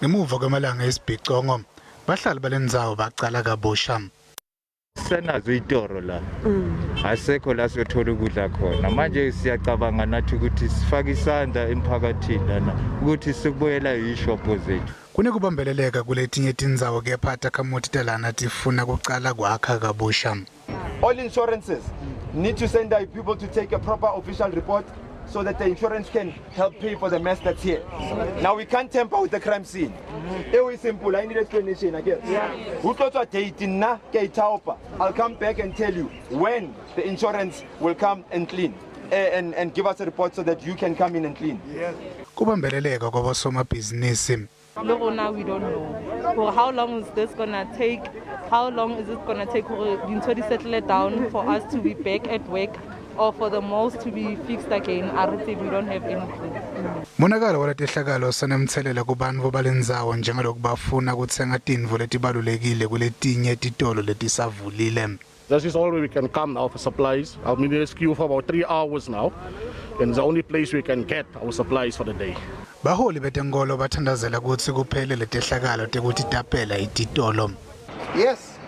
Ngemuva kwemalanga esibhicongo, bahlali balendzawo bacala kabusha. Senazo itoro la asekho la siyothola ukudla khona manje siyacabanga nathi ukuthi sifake isandla emphakathini lana ukuthi sikubuyela yishopho zethu. Kunekubambeleleka kuletinye tindzawo kepha takhamuti talana tifuna kucala kwakha kabusha. All insurances need to send their people to take a proper official report so that the insurance can help pay for the mess that's here. Now we can't tamper with the crime scene. It is simple. I need explanation, I guess. Who tlo date nna ke ithaopa. I'll come back and tell you when the insurance will come and clean and give us a report so that you can come in and clean. Kubambeleleka kwabosomabhizinisi. Le rona we don't know gore how long is this gonna take, how long is it gonna take gore dintho di settle down for us to be back at work or for the malls to be fixed again. A re tsebe, we don't have any clue. Monakalo waletehlakalo usenemtselela kubantfu balendzawo njengaloku bafuna kutsenga tintfo letibalulekile kuletinye titolo letisavulile. This is all we can come now for supplies. I've been in this queue for about 3 hours now, and it's the only place we can get our supplies for the day. Baholi betenkolo bathandazela kutsi kuphele letehlakalo tekutitapela ititolo. Yes,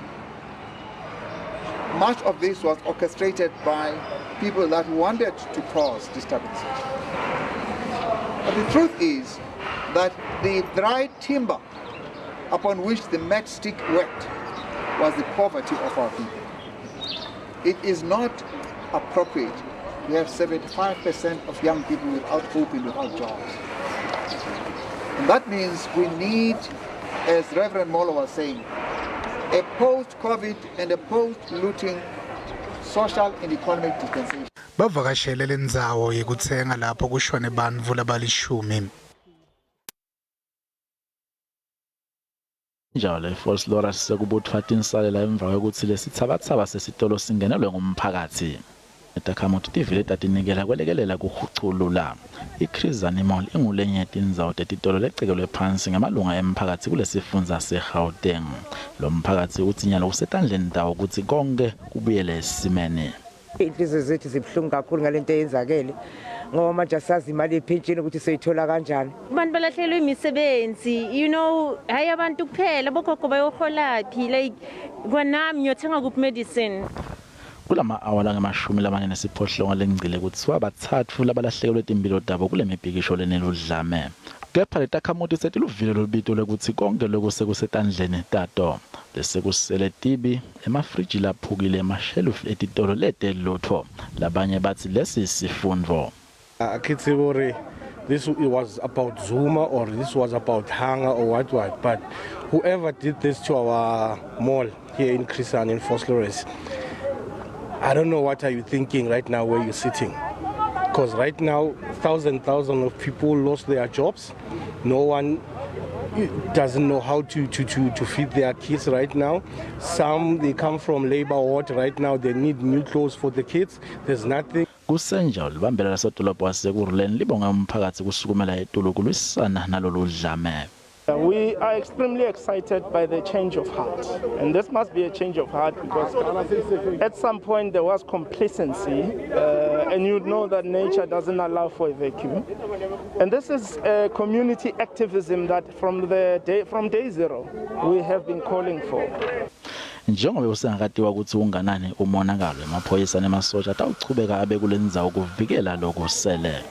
much of this was orchestrated by people that wanted to cause disturbances. But the truth is that the dry timber upon which the matchstick worked was the poverty of our people. It is not appropriate to have 75% of young people without hope and without jobs. And that means we need, as Reverend Molo was saying, a post-COVID and a post-looting social and economic dispensation. Bavakashele lendzawo yekutsenga lapho kushone bantfu labalishumi. Njalo eVosloorus sekubuthwa tinsalela emva kwekutsi lesitsabatsaba sesitolo singenelwe ngumphakatsi. Takhamuti tivele tatinikela kwelekelela kuhuculula. I-Chris Hani Mall ingulenye yetindzawo tetitolo lecekelwe phansi ngemalunga emphakatsi kulesifundza seGauteng. Lo mphakatsi utsi nyalo kusetandleni tawo kutsi konkhe kubuyele esimeni. Iy'nhliziyo zethu zibuhlungu kakhulu ngale nto eyenzakele ngoba manje asazi imali yephentsheni ukuthi soyithola kanjani. Abantu balahlekelwe imisebenzi, hhayi abantu kuphela, bogogo bayoholaphi, like kwanami ngiyothenga kuphi medicine. Kulama-awa langama-48 lengcile kutsiwa batsatfu labalahlekelwe timphilo tabo kule mibhikisho leneludlame. Kepha letakhamuti setiluvile lolubito lwekutsi konkhe loku sekusetandleni tato. Lesekusele tibi, emafriji laphukile, emashelufu etitolo lete lutfo. Labanye batsi lesi sifundvo. A ke tsebe gore this was about Zuma or this was about hunger or what what, but whoever did this to our mall here in Chris Hani in Vosloorus, I don't know what are you thinking right now where you're sitting. Because right now, thousand, thousand of people lost their jobs. No one doesn't know how to feed their kids right now. Some, they come from labor ward right now. They need new clothes for the kids. There's nothing. Kusenjalo libambela lasodolobha waseKurhuleni libonge umphakatsi kusukumela etulu kulwisana nalolu dlame. We are extremely excited by the change of heart. And this must be a change of heart because at some point there was complacency, and you know that nature doesn't allow for a vacuum. And this is a community activism that from day zero we have been calling for. Njengoba usengakatiwa kutsi unganani umonakalo, emaphoyisa nemasotsha atawuchubeka abe kulendzawo kuvikela lokusele.